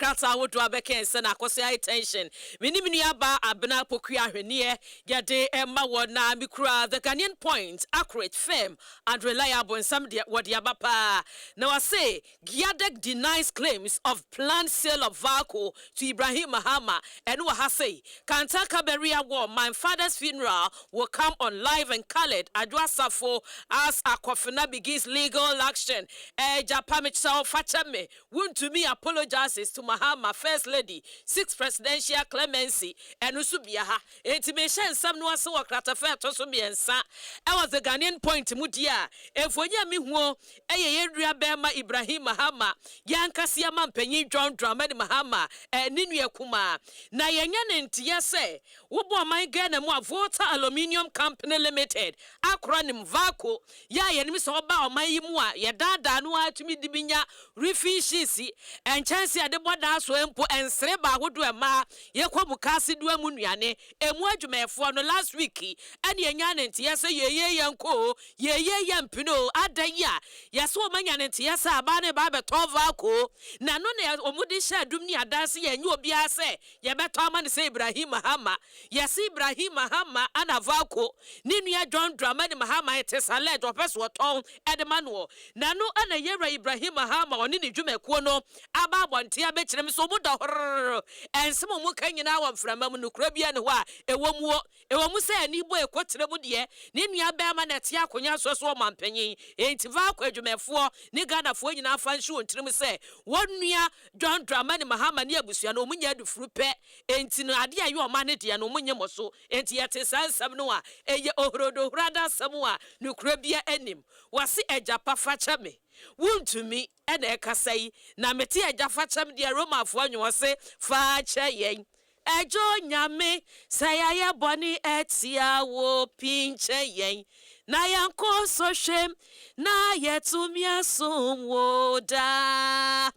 Krataa ahodoɔ abɛka sɛ na akɔso high tension. Me ne me nua Abena Pokua Ahweneɛ yɛde ma wɔ na mikura The Ghanaian Point, accurate, firm and reliable. Nsɛm deɛ wɔde aba paa na wɔse GIADEC denies claims of planned sale of VALCO to Ibrahim Mahama. Ɛno wɔ ha sei, Kantanka burial war, "My father's funeral will come on live and coloured," Adwoa Safo as Akofena begins legal action. Ɛgya mekyerɛw fakyɛ me, Wontumi apologizes to Mahama, First Lady seeks presidential clemency. Ɛno nso bia ha. Enti mehyɛ nsɛm no ase wɔ kratafa ɛtɔ so 3 ɛwɔ The Ghanaian Point mu di a, mfonyin a mehuo ɛyɛ yɛn nua bɛrima Ibrahim Mahama, yɛankasa ama mpanyin John Dramani Mahama ne nua kumaa. Na yɛnyɛ ne nteɛ sɛ wobɔ ɔman Ghana mu a, Volta Aluminium Company Limited, acronym VALCO, yɛ a yɛnim sɛ ɔba ɔman yi mu a yɛdaadaa no atumi de bi nya roofing sheets, nkyɛnse a yɛde bɔ daa so, mpo nsere baahodoɔ mmaa yɛkɔ mukaase doa mu nnuane emu adwumayɛfoɔ no. Last week ɛne yɛnya ne nteɛ sɛ yɛyɛ yɛn ko o, yɛyɛ yɛn mpene o. Ada yi a yɛsɛ wɔn anya ne nteɛ sɛ abaa ne ba abɛtɔn VALCO na no na wɔn de hyɛ adum ne adanse. Yɛnyɛ obiara sɛ yɛbɛtɔ ama ne sɛ Ibrahim Mahama. Yɛsɛ Ibrahim Mahama ana VALCO ne nua John Dramani Mahama ɛte salad ɔpɛ so ɔtɔn ɛde ma noɔ. Na no ɛna yɛwura Ibrahim Mahama ɔne ne dwumakuo no aba abɔnten abɛkyerɛ mu so ɔmo da horror. Ɛnsɛm a ɔmo ka nyinaa wɔ mframa mu, nokura bia ne hɔ a ɛwɔ mu wɔ ɛwɔ mu sɛ ani bɔ ɛkɔtire mu deɛ ne nua bɛrima na ɛte akonnwa so ɔmampanyin. Enti VALCO adwumayɛfoɔ ne Ghanafoɔ nyinaa fa nhyɛ wɔn tirim sɛ wɔn nua John Dramani Mahama ne abusua no, ɔmo nyɛ adufuru pɛ. Enti no adeɛ a ɛyɛ ɔma ne deɛ no, ɔmo nyɛ mɔ so. Enti yɛte saa nsɛm no a, ɛyɛ ohorodohoro adasɛm a nokura bia anim. Wɔse agya pa fakyɛ me, Wontumi ɛna ɛkasa yi na mete agya fakyɛm deɛ. Romafoɔ nwɔ se fakyɛ yɛn. Ɛgyo Nyame sɛ yɛayɛ bɔne ɛtia wo, pinkyɛ yɛn na yɛnkɔ sɔhwɛm na yɛtumi asom wo daa.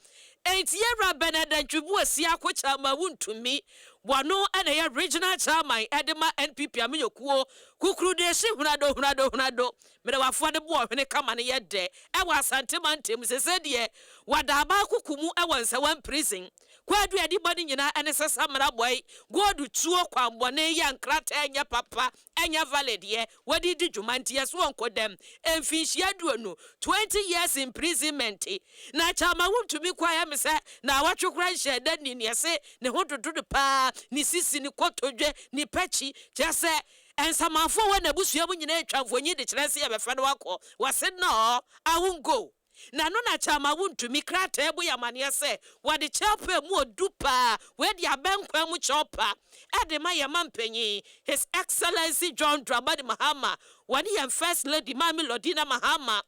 Enti yɛwura Bernard Antwibu Asiako Chairman Wontumi, wɔno ɛna ɛyɛ regional chairman ɛde ma NPP amanyɔkuo kukuru de ehyi hunado hunado hunado mmerɛwafoɔ de bo ɔhwene kama no yɛ dɛ ɛwɔ Asante mantam. Sese deɛ wɔda aba kuku mu ɛwɔ Nsawam Prison. Kwadu a yɛde bɔ ne nyinaa ɛne sɛ samara bɔe gold tuo kwanbɔne yɛ nkrataa ɛnyɛ papa, ɛnyɛ valid yɛ wɔde di dwuma. Nti yɛso wɔn kɔ dɛm mfinhyia 20, 20 years imprisonment. Na Chairman Wontumi kɔ ayɛ me sɛ na awɔtwe kora nhyɛ da ni neɛ se ne ho dodo no paa, ne sisi, ne kotodwe, ne pɛkyi kyerɛ sɛ nsamanfoɔ wɔ n'abusua mu nyinaa atwa mfonyin de kyerɛ sɛ yɛbɛfɛ no akɔ. Wɔse no, I won't go. Na no na Chairman Wontumi krataa bu yɛ amanneɛ sɛ wɔde kyɛwpa mu odu paa wɔadi abɛnkwan mu kyɛwpa ɛde ma yɛn ma mpanyin His Excellency John Dramani Mahama, wɔne yɛn First Lady Maame Lordina Mahama,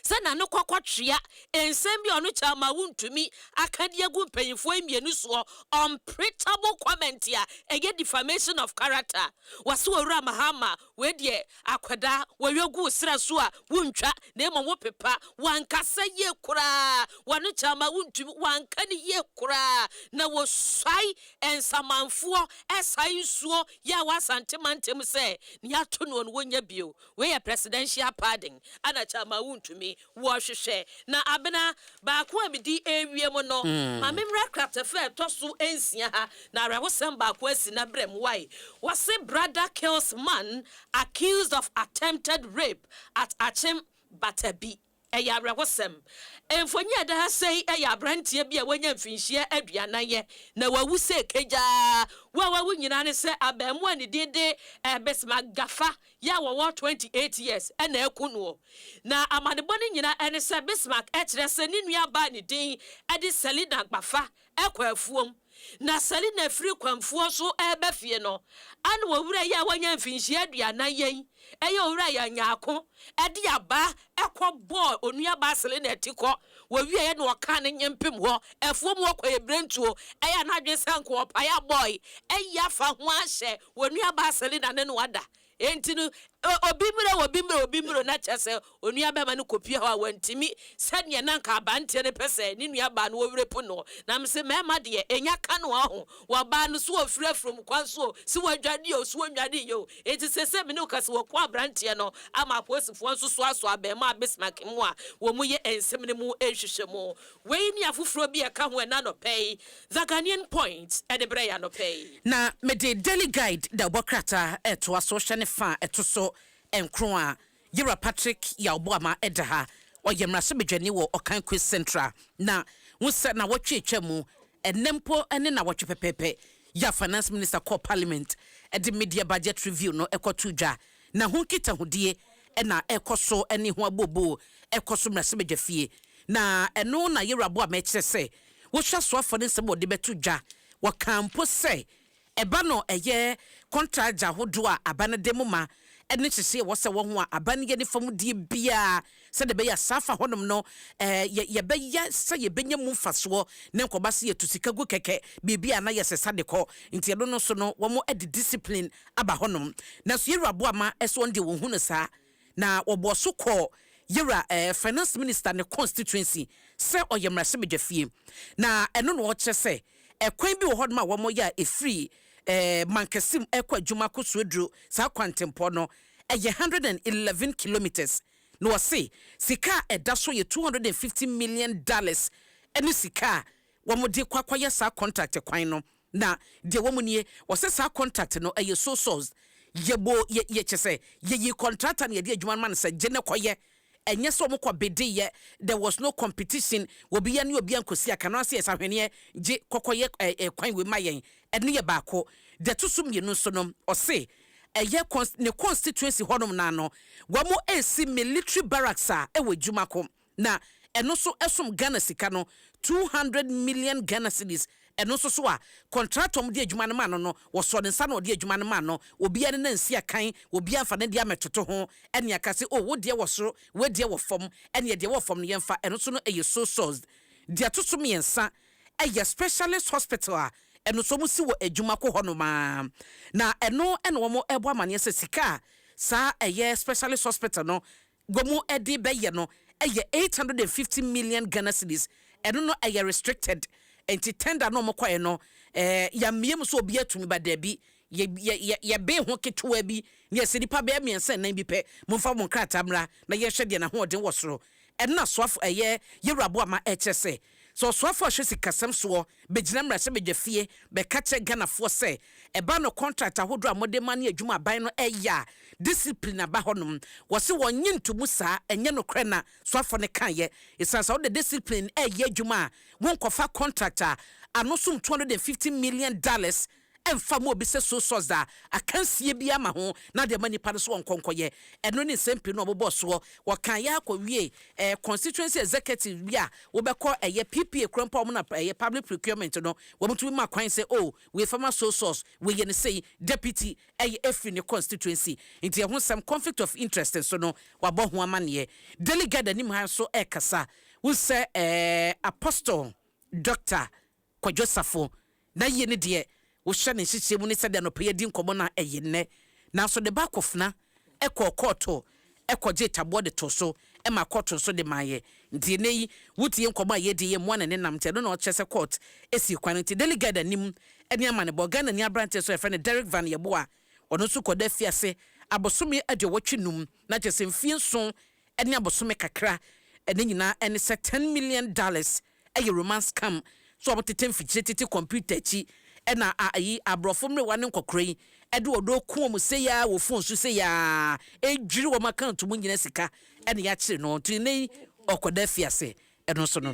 sɛ n'ano kɔkɔ twea nsɛm bi a ɔno Chairman Wontumi aka de agu mpanyinfoɔ yi mmienu soɔ, unprintable comment a ɛyɛ defamation of character. Wɔsi Owura Mahama wei deɛ, akwadaa wɔyɛ gu sra so a wontwa na mmom wopepa. Wankasa yie koraa. Wɔno Chairman Wontumi wanka ne yie koraa na wɔsuae nsamanfoɔ ɛsae nsuo yɛ a wɔasante mantam sɛ ne ato no no wɔnya bio. Wei yɛ presidential pardon ana Chairman Wontumi wɔhwehwɛ. Na Abena, baako a medi ewie mu no, maame mmra kratafa a ɛtɔ so 6 ha na awerɛhosɛm baako asi na brɛ mu wae. Wɔse brother kills man accused of attempted rape at Akyem Batabi. Ɛyɛ awerɛhosɛm. Mfonyin a ɛda ha sɛi ɛyɛ aberanteɛ bi a wanya mfinhyia 40 yɛ na wawu sɛ kagyaa. Wo a wawu nyinaa ne sɛ abaamuwa ne din de Bismarck Gafa yɛ a wɔwɔ 28 years ɛna ɛku noɔ. Na amanebɔ no nyinaa ɛne sɛ Bismarck ɛkyerɛ sɛ ne nua baa ne din ɛde Selina Gbafa ɛkɔ afuom na Selina firi kwamfuo so ɛreba fie no ana owura yi a wanya mfinhyia 40 yɛn, ɛyɛ owura yɛ nyaako, ɛde aba ɛkɔ bɔɔ onuabaa Selina ti kɔ. Wɔwie yɛ na ɔka ne nyempem hɔ afuom hɔ kɔ ebirentuo. Ɛyɛ anadwe sɛ nka ɔpae abɔe ɛyi afa ho ahyɛ wɔn nuabaa Selina ne no ada. Enti no Obi mmerɛ, obi mmerɛ, obi mmerɛ, na kyerɛ sɛ onua bɛrima no kɔpie hɔ a, wantumi sɛdeɛ na nka abanteɛ no pɛ sɛ ne nua baa no wɔwerɛ pu no. Na mese mmarima deɛ, ɛnya ka no ɔho wɔbaa no so, wɔfiri afurom kwan so o, sɛ wɔadwane o, sɛ wɔnnwane yɛ o. Enti sɛ me ne wo ka sɛ wɔko aberanteɛ no ama apolisifoɔ nso so asɔ abɛɛmaa Bismarck mu a wɔn yɛ nsɛm no mu nhwehwɛ mu. Wei ne afoforɔ bi a ɛka ho ɛna anɔpɛ yi The Ghanaian Point ɛde brɛ yɛ anɔpɛ yi. Na mede Daily Guide dawubɔ krataa retoa so hwɛ ne fa a ɛto so nkron a Yewura Patrick Yaw Boamah da ha. Ɔyɛ mmarahyɛbadwani wɔ Okaikwei Central. Na hu sɛ nawɔtwe atwa mu, ɛnnɛ mpo ne nawɔtwe pɛpɛɛpɛ yi a Finance Minister kɔɔ Parliament de mid-year budget review no kɔtoo dwa. Na ho nkitahodie na ɛrekɔ so ne ho abooboo ɛrekɔ so mmarahyɛbadwa fie. Na ɛno na Yewura Boamah kyerɛ sɛ wohwɛ asoafoɔ no nsɛm a wɔde bɛto dwa. Wɔkaa mpo sɛ ɛba no ɛyɛ kɔntragya ahodoɔ a aban no de moma ne nhyehyɛeɛ ɛwɔ sɛ wɔ ho a, aban no yɛ ne fam deɛ biara sɛdeɛ ɛbɛyɛ a saa fa hɔnom no yɛ yɛbɛyɛ sɛ yɛbɛnya mu mfasoɔ na nkɔba sɛ yɛtu sika gu kɛkɛ biribi a na yɛsesa de kɔ. Nti ɛno no so no wɔn de discipline aba hɔnom. Nanso Yɛwura Boamah sɛ wɔn deɛ wɔnhu no saa. Na wɔbɔɔ so kɔɔ Yɛwura eh, Finance Minister ne constituency sɛ ɔyɛ mmarahyɛbadwafie. Na ɛno na ɔkyerɛ sɛ ɛkwan bi wɔ hɔnom a wɔyɛ a ɛfiri eh, Mankasim ɛkɔ adwuma kɔ Suaduro, saa kwantempɔn no, ɛyɛ 111 kilometres. Na wɔse sika a ɛda so yɛ $250 million ɛne sika a wɔde kɔ akɔyɛ saa contract kwan no. Na deɛ wɔn nie, wɔsɛ saa contract no ɛyɛ sole source. Yɛbɔ yɛ yɛ kyɛ sɛ yɛyi contractor na yɛde adwuma no ma no sɛ gye ne kɔyɛ. Ɛnyɛ sɛ wɔn kɔ bid yɛ, there was no competition, obi yɛ ne obi ankosi aka no ase yɛ sɛ ahweneɛ gye kɔkɔyɛ kwan wei ma yɛn. Ɛno yɛ baako. Deɛ ɛto so mmienu nso no, ɔse ɛyɛ ne constituency hɔnom naa no, wɔn esi military barracks a ɛwɔ adwuma ko, na ɛno nso ɛsom Ghana sika no 200 million Ghana cedis. Ɛno nso so a contractor ɔmo de adwuma no ma no no, wɔsɔ ne nsa na ɔde adwuma no ma no. Obiara ne nansi akan, obiara nfa ne deɛ amɛtoto ho ɛne aka sɛ, "Oh, wo deɛ wɔ soro, wo deɛ wɔ fam," ɛne deɛ wɔ fam no yɛmfa. Ɛno nso no ɛyɛ sole sourced. Deɛ ɛto so mmiɛnsa ɛyɛ specialist hospital a ɛno nso wɔn si wɔ adwuma kɔ hɔnom a, na ɛno ɛna wɔn ɛbɔ amaneɛ sɛ sika a saa ɛyɛ specialist hospital no wɔn ɛde bɛyɛ no ɛyɛ 850 million Ghana cedis. Ɛno no ɛyɛ restricted, nti tender no wɔn kɔɛ no, yɛamie mu so obi atumi ba daabi. Yɛ yɛ yɛbɛn ho ketewa bi ne yɛsɛ nipa bɛyɛ mmiɛnsa nnan bi pɛ, momfa mo nkrataa mmra na yɛhwɛ deɛ n'ahoɔden wɔ soro. Ɛno na soafo ɛyɛ Yɛwura Boama ɛkyerɛ sɛ ɔsoafo a ɔhwɛ sikasɛm soɔ bɛgyina mmarahyɛbadwa fie bɛka kyerɛ Ghanafoɔ sɛ ɛba no contract ahodoɔ a mode ma ne adwuma aban no ɛyɛ a, discipline aba hɔnom, wɔse wɔnye ntomu saa. Ɛnyɛ nokorɛ na soafo no kaeɛ, ɛsiane sɛ wode discipline ɛyɛ adwuma a, wonkɔfa contract a ano som $250 million ɛmfa mu obi sɛ sole source da akansie bi ama ho na deɛ ma nipa no so wɔn nkɔnkɔyɛ. Ɛno ne nsɛm pii no a wɔbɔ soɔ. Wɔkan yɛ akɔwie constituency executive bi a wɔbɛkɔ ɛyɛ PPA kura mpa wɔn na ɛyɛ public procurement no, wɔn tumi ma kwan sɛ, "Oh, wei fama sole source, wei yɛ ne sɛyi," deputy ɛyɛ efiri ne constituency. Nti ɛho nsɛm, conflict of interest nso no, wabɔ ho amaneɛ. Daily Guide anim ha nso ɛrekasa wosɛ Apostle Doctor Kwadwo Safo na yie ne deɛ wohyɛ ne nhyehyɛ mu ne sɛdeɛ anɔpɛ yɛdi nkɔmmɔ no a ɛyɛ nnɛ. Nanso ne ba akɔfena ɛkɔɔ kɔɔto ɛkɔgye taboɔ de to so ɛma kɔɔto nso de maayɛ. Nti ɛnɛ yi wotie nkɔmmɔ a yɛdi yɛ mmoa na ne nam. Nti ɛno na ɔkyerɛ sɛ court esi kwan no. Nti Daily Guide anim ɛne amanebɔ, Ghana ni aberanteɛ so yɛfrɛ no Derek Van Yeboah, ɔno nso kɔda afiase abosome 85, na kyerɛ sɛ mfie 7 ɛne abosome kakra. Ɛne nyinaa ɛne sɛ $10 million ɛyɛ romance scam so a wɔtete mfikyire tete computer akyi, ɛna ayi aborɔfo mmerewa ne nkɔkora yi ɛde ɔdɔ ku wɔn sɛ yaa wɔ phone so sɛ yaa edwiri wɔn account mu nyina sika, ɛna yɛakyere no. Nti ne yi ɔkɔda afiase. Ɛno nso no.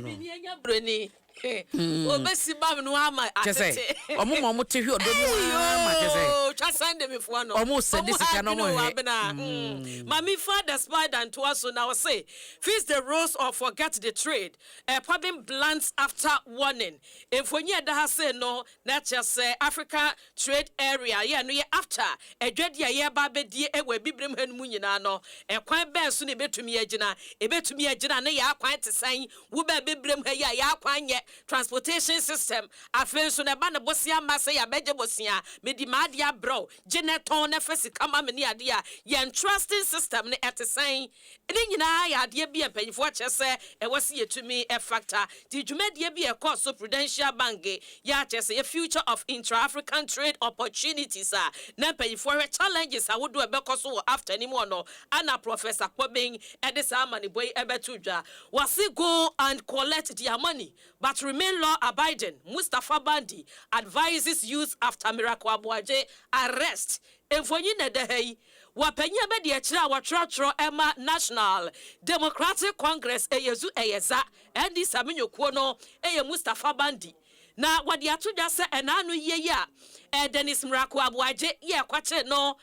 Broni obesi bam no ama kyɛ sɛ atete. Ɔmo ma ɔmo te hwɛ ɔdɔ mu ama kyɛ sɛ twa Sunday mefoɔ no. Ɔmo sɛde sika na ɔmo hwɛ. Hwɛ Maame fa the spider ntoa so na ɔse, "Fix the roads or forget the trade." Pardon blunt after warning. Mfonyin a ɛda ha sei no na kyerɛ sɛ Africa Trade Area yɛ no yɛ AfCFTA adwadi a yɛreba abɛdie wɔ Abibirem ha no mu nyinaa no, ɛkwan bɛn so na ebɛtumi agyina? Ebɛtumi agyina ne yɛ akwan te sɛn? Wo bɛ Abibirem ha yi a, yɛ akwan nyɛ transportation system. Afei nso na ɛba ne bosea ma sɛ yɛabɛgye bosea mede maadeɛ abrɛ. brɛ wo, gye na tɔn na fa sika ma me ne adeɛ a yɛn trusting system no ɛte sɛn? Ne nyinaa yɛ adeɛ bi a mpanyinfoɔ akyerɛ sɛ ɛwɔ sɛ yɛtumi ɛfactor. Nti dwumadie bi a ɛkɔɔ so Prudential Bank yɛ akyerɛ sɛ yɛ Future of Intra-African Trade Opportunities a na mpanyinfoɔ hwɛ challenges ahodoɔ a ɛbɛkɔ so wɔ AfCFTA no mu no, ana Professor Kpɔbɛn ɛde saa amanebɔ yi ɛbɛto dwa. Wɔsi, "Go and collect their money but remain law abiding," Mustapha Gbande advises youth after Miracle Aboagye arrest. Mfonyin na ɛda ha yi, wɔpanyin bɛdi akyire a wɔtwerɛtwerɛ ɛma National Democratic Congress, ɛyɛ ɛyɛ NDC amenyokuo no, ɛyɛ Mustapha Gbande, na wɔde ato dwa sɛ ɛnaano yie yi a Dennis Miracle Aboagye yɛ ɛkwakyere no,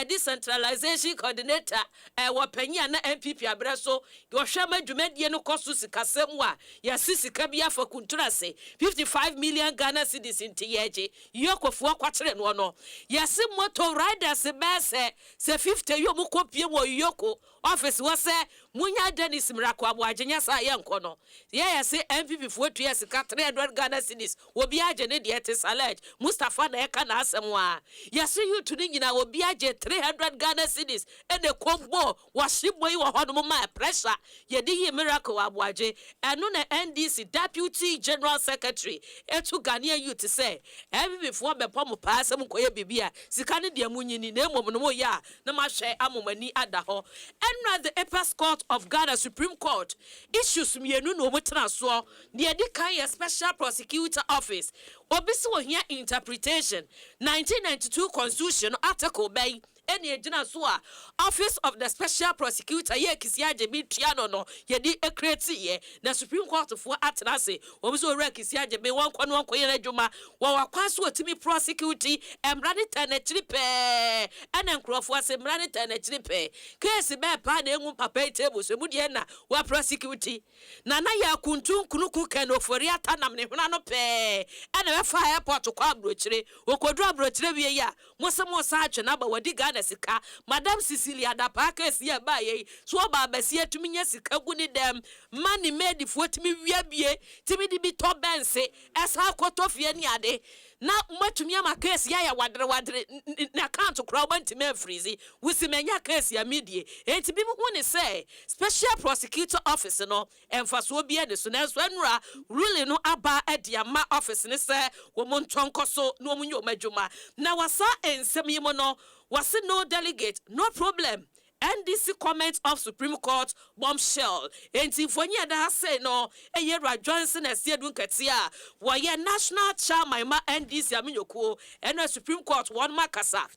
decentralization coordinator, ɛwɔ panyin a na NPP abrɛ so wɔhwɛ ma dwumadie no kɔ so sikasɛm a yɛsi sika bi afa kunturu ase, 55 million Ghana cedis, nti yɛgye yiokofoɔ kwakyere no, yɛsi motor riders bɛɛ sɛ 50 yi ɔmo kɔ pie wɔ EOCO office wɔ sɛ munya Dennis Miracle Aboagye nyɛ saa yɛnkɔ no. Yɛyɛ se NPP foɔ tua sika 300 Ghana cedis, obi agye ne deɛ te salɛg. Mustapha na ɛka n'asɛm a yɛse youth no nyinaa obi agye 300 Ghana cedis, ɛna kɔmbɔ wɔhye bɔ yi wɔ hɔnom ma pressure yɛde yi Miracle Aboagye. Ɛno na NDC deputy general secretary etu Ghanaian youth sɛ NPP foɔ bɛpɔ mo paa sɛ mo nkɔyɛ biribi a sika no deɛ mo nyini na emom no mo yɛ a na mo ahwɛ ama mo ani ada hɔ. Ɛnura the Apex Court of Ghana, Supreme Court, issues mmienu na wɔn tena soɔ. Deɛ ɛdi kan yɛ Special Prosecutor Office. Obi si wɔ hia interpretation, 1992 Constitution no article bɛyi ɛna egyina so a Office of the Special Prosecutor yɛ Kissi Agyebeng tua no yɛde ecreate yɛ, na Supreme Court foɔ atena ase, wɔn nso owura Kissi Agyebeng wɔn kɔ no wɔn kɔ yɛ n'adwuma wɔwɔ akwan so wɔtumi prosecute. Mmara ne tɛn n'akyiri pɛɛ, ɛna nkurɔfoɔ ase mmara ne tɛn n'akyiri pɛɛ. Case bɛɛ paa na egu papa yi table so emu deɛ na wɔ prosecute. Nana yɛ akuntu nkunuku Ken Ofori Ata nam ne hwena no pɛɛ, ɛna bɛfa airport kɔ aburokyire, okoduru aburokyire wie yi a mo sɛ mo san atwe n'aba wɔde Ghana sika. Madam Cecilia Dapaa case yɛ baa yɛ yi so, ɔba abɛsi atumi nya sika gu ne dɛm ma ne maidfoɔ tumi wia bie tumi de bi tɔ bɛnse ɛsan akɔtɔ fie ne ade, na mmatumi ama case yɛ ayɛ wadere wadere na account koraa wɔntumi amfreeze wusi manya case ya medie. Enti bi mu hu ne sɛ Special Prosecutor Office no mfasoɔ bi ne so, nanso ɛnura ruling no aba de ama office ne sɛ wɔn ntɔ nkɔ so na wɔn nyɛ wɔn adwuma. Na wasa nsɛm yi mu no, wɔsi, "No delegate, no problem," NDC comment of Supreme Court bombshell. Enti mfonyin a ɛda ha sei no ɛyɛ Ewura Johnson Asiedu Nketia a wɔyɛ national chairman ma NDC amenyokuo. Ɛna Supreme Court wɔn ma kasa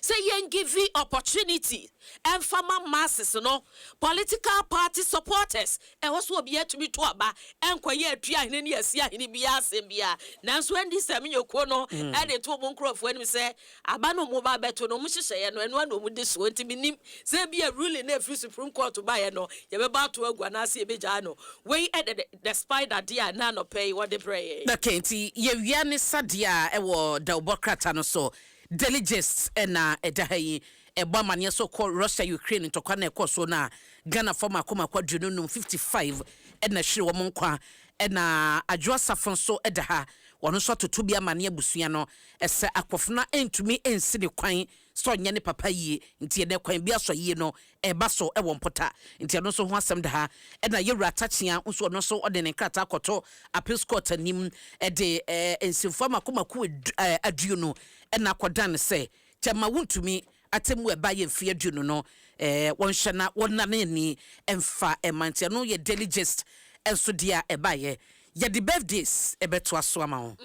sɛ yɛn give opportunity ɛmfa masses no, political party supporters, ɛwɔ so obi atumi to aba, ɛnkɔyɛ atua ahene ne asi ahene bi asɛm bia. Nanso NDC amenyokuo no ɛde to ɔmo nkurɔfoɔ anim sɛ aba no ɔmo ba bɛto no, ɔmo hyehyɛeɛ no ɛno ana ɔmo di soɔ. Nti menim sɛ bi a ruling na efiri Supreme Court baeɛ no yɛbɛba ato agu anaasɛ yɛbɛgyaa no. Wei ɛde the spider deɛ a na anɔpɛ yi wɔde brɛ yɛn. Okay, nti yɛwia ne sadeɛ a ɛwɔ dawubɔ krataa no so, Daily Gist ɛna ɛda ha yi, ɛbɔ amanneɛ so kɔ Russia Ukraine ntɔkwa na ɛkɔ so no a Ghanafoɔ mako mako 55, 55 ɛna hwere wɔn nkwa. Ɛna Adwo Asafo nso ɛda ha, wɔn nso atoto bi amanneɛ abusua no ɛsɛ akɔfona ntumi nsi ne kwan sɛ ɔnyɛ ne papa yie, nti ɛnɛ kwan bi asɔ yie no ɛba so ɛwɔ mpɔta, nti ɛno nso ho asɛm da ha. Ɛna yɛwura Atakyea nso, ɔno nso ɔde ne nkrataa akɔtɔ Appeals Court anim, ɛde nsɛmfua mako mako 20 ɛna akɔdan sɛ kyɛma Wontumi atemu ɛba yɛ mfeɛ 20 no, wɔnhyɛ na wɔnane ani ɛmfa ɛma. Nti ɛno yɛ Daily Gist ɛnso deɛ a ɛbaeɛ. Yɛde birthdays ɛbɛtoa so ama wo.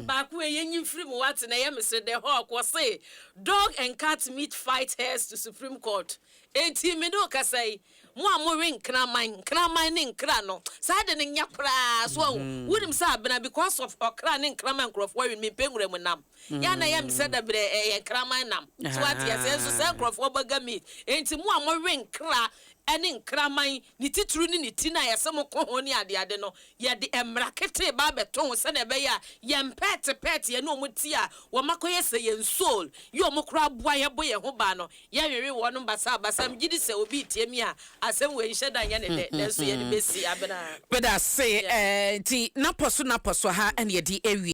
Baako a yɛnyi mfiri mu wate na ɛyɛ mesere, The Hawk wɔse, "Dog and cat meat fight heads to Supreme Court." Enti me ne wo kasa yi, mo a mowe nkraman, nkraman ne nkra no saa de ne nyɛ koraa so ahu. Wonim sɛ abena because of ɔkra ne nkraman nkurɔfoɔ awe mempɛ nwura mu nam yɛ na yɛ mesɛ dabrɛ ɛyɛ nkraman nam so wate ɛsɛ nso sɛ nkurɔfoɔ burger meat. Enti mo a mowe nkra ɛne nkraman ne titiri ne ne ti no a yɛsɛ mo ko ho ne adeade no, yɛde mmara ketee ba abɛto ho sɛnea ɛbɛyɛ a yɛn pɛɛte pɛɛte yɛne ɔmo ti a wɔn akɔyɛ sɛ yɛn soul yɛ ɔmo koraa aboa yɛbɔ yɛn ho ban no, yɛnwewe wɔn basa basa. Gye di sɛ obi tie mi a asɛm wɔ nhyɛ da nyɛ ne dɛ, nanso yɛde bɛsi abena. Bɛda ase. Nti napɔ so napɔ so ha ɛne yɛde awie.